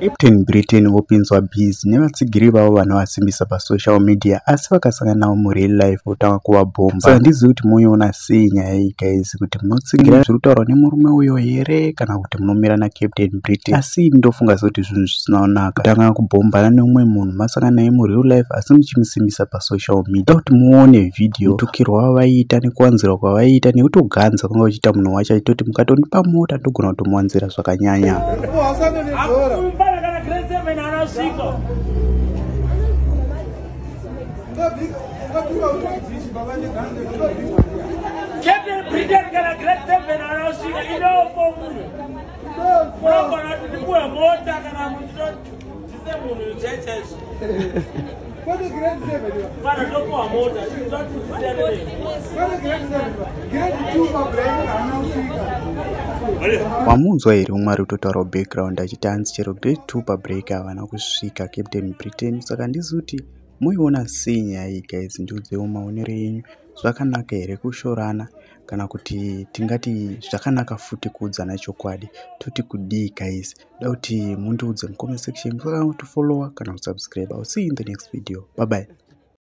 Captain Britain vopinzwa busy nevatsigiri vavo vanovasimbisa pasocial media, asi vakasangana navo mureal life votanga kuvabhomba. Saka handizivi kuti moiona sei nyaya iyi guys, kuti munotsigira zviri kutaurwa nemurume uyo here kana kuti munomira naCaptain Britain. Asi ini ndofunga sekuti zvinhu zvisina kunaka kutanga kubhombana neumwe munhu masangana naye mureal life asi muchimusimbisa pasocial media. Kuti muone vhidhiyo mutukirwo wavaiita nekuwanzirwa kwavaiita nekutoganza kwanga uchiita munhu wacho, achitoti mukatondipa mota ndogona kutomuwanzira zvakanyanya. Mfana kana grade 7 anasvika. Captain Britain kana grade 7 anasvika inofo munhu. Unogona kuti ndipuwe mota kana muchitotise munhu chaichaizvo. Kwete grade 7. Mfana topuwa mota tinotisiyane. Kwete grade 7. Grade 2 pabreak haana kusvika. Wamunzwa here umwe ari kutotaurawo background achiti hanzi chero grade 2 pabreak havana kusvika Captain Britain. Saka handizivi kuti muiona sei nyaya iyi guys, ndiudzewo maonero enyu. Zvakanaka here kushorana kana kuti tingati zvakanaka futi kuudzana chokwadi? Toti kudii guys? Da kuti mundiudze mucomment section. Musakana kutifollowa kana kusubscribe. I'll see you in the next video. Bye bye.